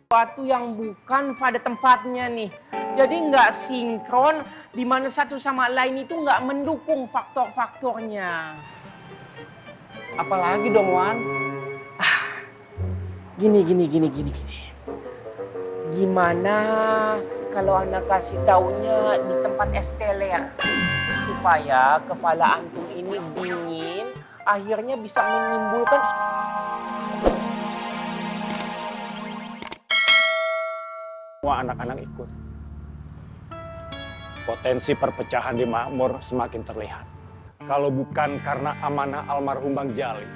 sesuatu yang bukan pada tempatnya nih. Jadi nggak sinkron, di mana satu sama lain itu nggak mendukung faktor-faktornya. Apalagi dong, Wan? Gini. Gimana kalau anak kasih taunya di tempat esteler? Supaya kepala antum ini dingin, akhirnya bisa menimbulkan... Semua anak-anak ikut. Potensi perpecahan di Makmur semakin terlihat. Kalau bukan karena amanah almarhum Bang Jali,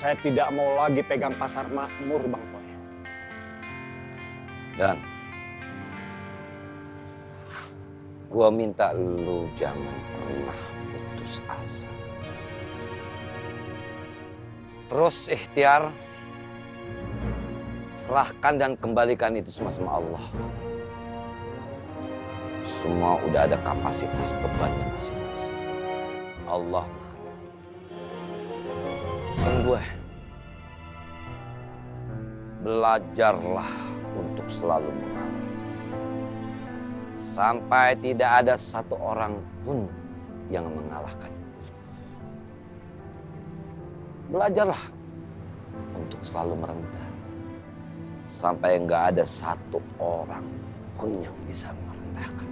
saya tidak mau lagi pegang pasar Makmur, Bang Poy. Dan gua minta lu jangan pernah putus asa. Terus ikhtiar, serahkan dan kembalikan itu semua sama Allah. Semua udah ada kapasitas bebannya masing-masing. Allah Maha Tahu. Pesan gue, belajarlah untuk selalu mengalah. Sampai tidak ada satu orang pun yang mengalahkan. Belajarlah untuk selalu merendah. Sampai nggak ada satu orang pun yang bisa merendahkan.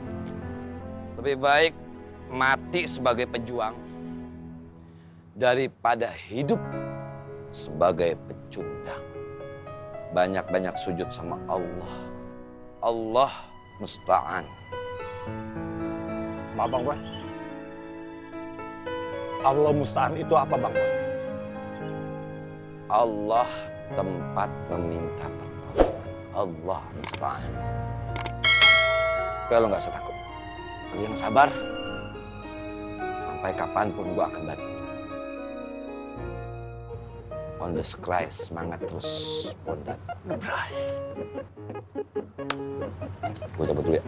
Lebih baik mati sebagai pejuang daripada hidup sebagai pecundang. Banyak-banyak sujud sama Allah. Allah musta'an. Maaf, Bang Poy. Allah musta'an itu apa, Bang Poy? Allah tempat meminta pertolongan. Allah musta'an. Kalau nggak usah takut. Lu yang sabar. Sampai kapanpun gua akan bantu. On the sky, semangat terus, Bondan. Bray. Gue cabut dulu ya.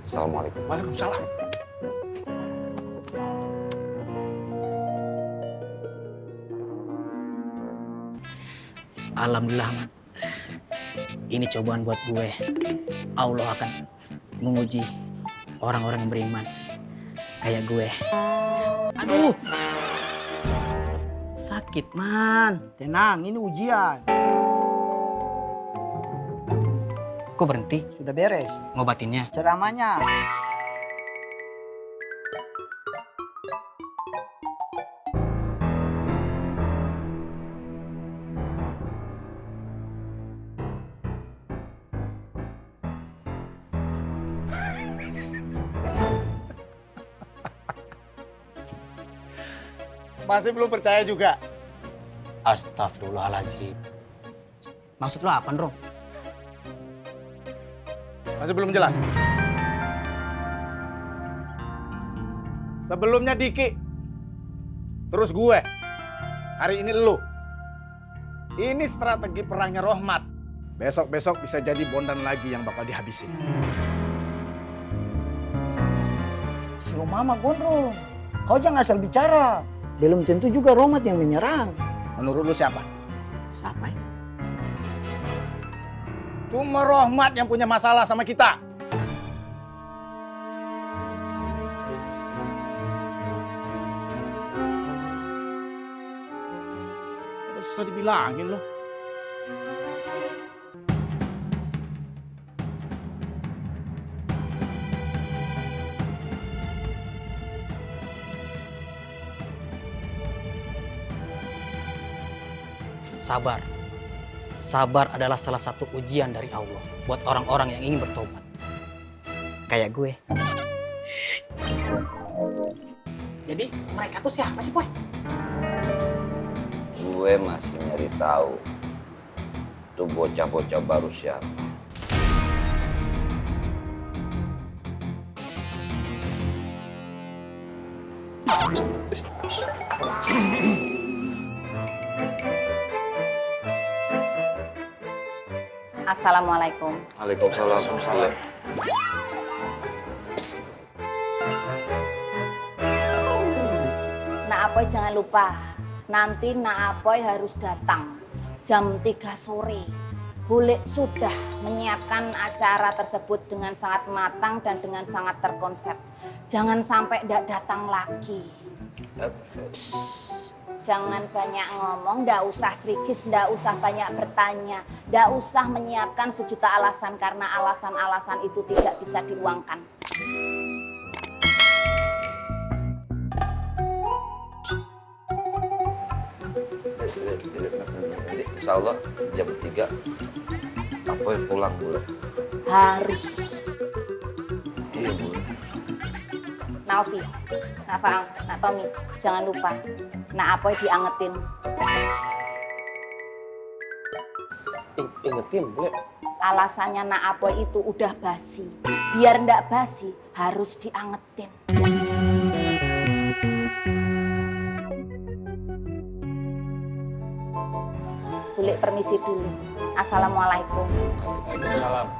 Assalamualaikum. Waalaikumsalam. Alhamdulillah, Man. Ini cobaan buat gue. Allah akan menguji orang-orang yang beriman. Kayak gue. Aduh! Sakit, Man. Tenang, ini ujian. Kok berhenti? Sudah beres. Ngobatinnya? Ceramahnya. Masih belum percaya juga? Astagfirullahaladzim. Maksud lo apa, Bro? Masih belum jelas? Sebelumnya Diki, terus gue, hari ini lu. Ini strategi perangnya Rohmat. Besok-besok bisa jadi Bondan lagi yang bakal dihabisin. Si Mama gondrong. Kau jangan asal bicara. Belum tentu juga Rohmat yang menyerang. Menurut lu siapa? Siapa ya? Cuma Rohmat yang punya masalah sama kita. Udah susah dibilangin loh. Sabar. Sabar adalah salah satu ujian dari Allah buat orang-orang yang ingin bertobat. Kayak gue. Jadi mereka tuh siapa sih, Boy? Gue masih nyari tahu tuh bocah-bocah baru siapa. Assalamualaikum. Waalaikumsalam. Nak Apoy jangan lupa, nanti Nak Apoy harus datang jam 3 sore. Bule sudah menyiapkan acara tersebut dengan sangat matang dan dengan sangat terkonsep. Jangan sampai tidak datang lagi. Jangan banyak ngomong, ndak usah trikis, ndak usah banyak bertanya, ndak usah menyiapkan sejuta alasan karena alasan-alasan itu tidak bisa diuangkan. Insya Allah jam 3 Apoy pulang Bule. Harus. Iya Bule. Naufi, Nak Faang, Nak Tommy, jangan lupa. Nak Apoy diangetin. Ingetin, Bule. Alasannya Nak Apoy itu udah basi. Biar ndak basi, harus diangetin. Bule permisi dulu. Assalamualaikum. Waalaikumsalam.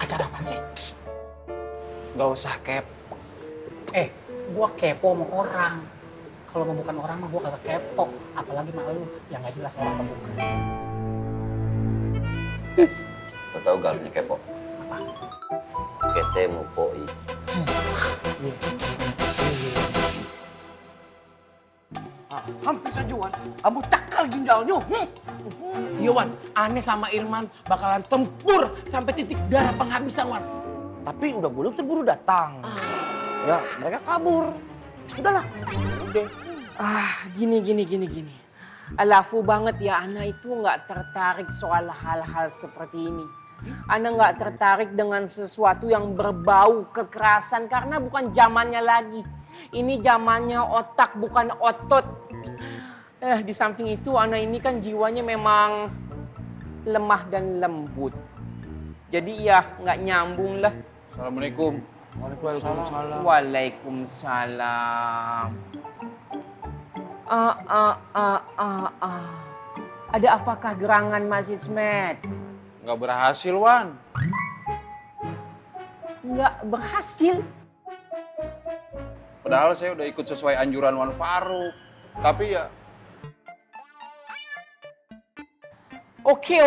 Acara apaan sih? Gak usah kepo. Gua kepo sama orang. Kalau mau bukan orang mah gua kagak kepo. Apalagi sama lu yang gak jelas orang bukan. Lo tau gak artinya kepo? Apa? Ketemu poi. Hampir saja Wan, kamu cakal ginjalnya. Iya Wan, Ane sama Irman bakalan tempur sampai titik darah penghabisan Wan. Tapi udah bulu terburu datang. Ya mereka kabur. Udahlah. Udah. Gini. Alafu banget ya, Ana itu nggak tertarik soal hal-hal seperti ini. Ana nggak tertarik dengan sesuatu yang berbau kekerasan karena bukan zamannya lagi. Ini zamannya otak bukan otot. Di samping itu Ana ini kan jiwanya memang lemah dan lembut. Jadi ya nggak nyambung lah. Assalamualaikum. Waalaikumsalam. Ada apakah gerangan Mas Ismet? Nggak berhasil, Wan. Nggak berhasil. Padahal saya udah ikut sesuai anjuran Wan Faruk. Tapi ya... Oke.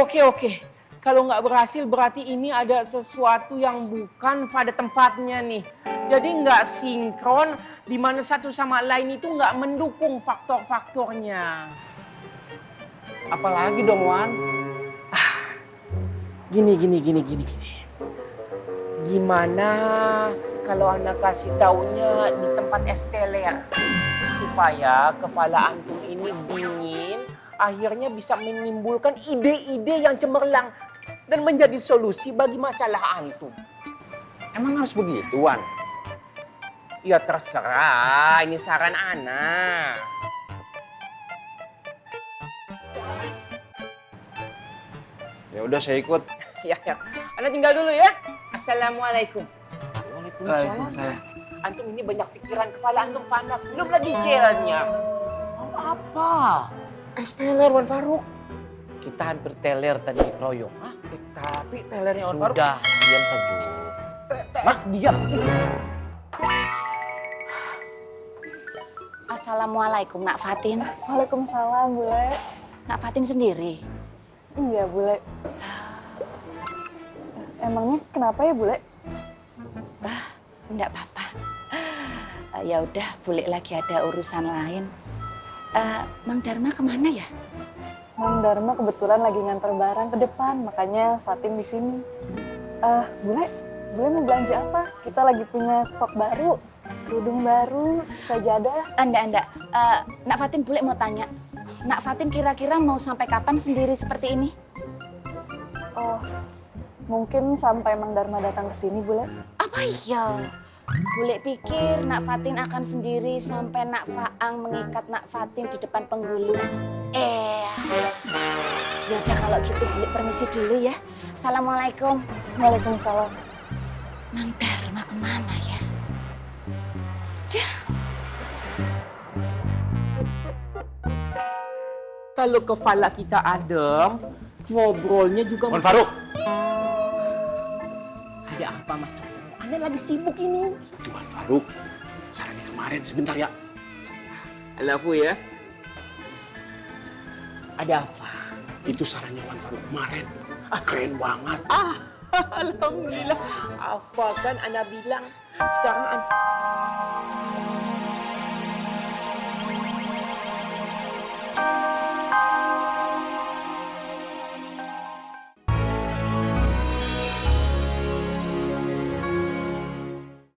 Kalau nggak berhasil berarti ini ada sesuatu yang bukan pada tempatnya nih. Jadi nggak sinkron, di mana satu sama lain itu nggak mendukung faktor-faktornya. Apalagi dong, Wan? Gini. Gimana kalau anak kasih taunya di tempat esteler supaya kepala antum ini dingin, akhirnya bisa menimbulkan ide-ide yang cemerlang dan menjadi solusi bagi masalah antum. Emang harus begitu, Wan? Ya terserah, ini saran ana. Ya udah saya ikut. Ya. Ana tinggal dulu ya. Assalamualaikum. Waalaikumsalam. Antum ini banyak pikiran, kepala antum panas, belum lagi jelnya. Apa? Teler Wan Faruk. Kita hampir teler tadi dikeroyok. Tapi telernya Wan Faruk. Sudah, diam saja. Mas, diam. Assalamualaikum Nak Fatin. Waalaikumsalam, Bule. Nak Fatin sendiri. Iya, Bule. Emangnya kenapa ya, Bule? Enggak apa-apa. Ya udah, Bule lagi ada urusan lain. Mang Dharma kemana ya? Mang Dharma kebetulan lagi nganter barang ke depan, makanya Fatin di sini. Bule mau belanja apa? Kita lagi punya stok baru, kerudung baru, sajadah. Enggak. Nak Fatin, Bule mau tanya. Nak Fatin kira-kira mau sampai kapan sendiri seperti ini? Oh, mungkin sampai Mang Dharma datang ke sini, Bule. Apa iya? Bule pikir Nak Fatin akan sendiri sampai Nak Faang mengikat Nak Fatin di depan penghulu. Ya udah kalau gitu Bule permisi dulu ya. Assalamualaikum. Waalaikumsalam. Mang Dharma kemana ya? Kalau kepala kita adem, ngobrolnya juga... Wan Faruk. Ada apa Mas Toto? Anda lagi sibuk ini. Tuan Faruk, sarannya kemarin sebentar ya. I love you ya. Ada apa? Itu sarannya Wan Faruk kemarin. Keren banget. Alhamdulillah. Apa kan Ana bilang? Sekarang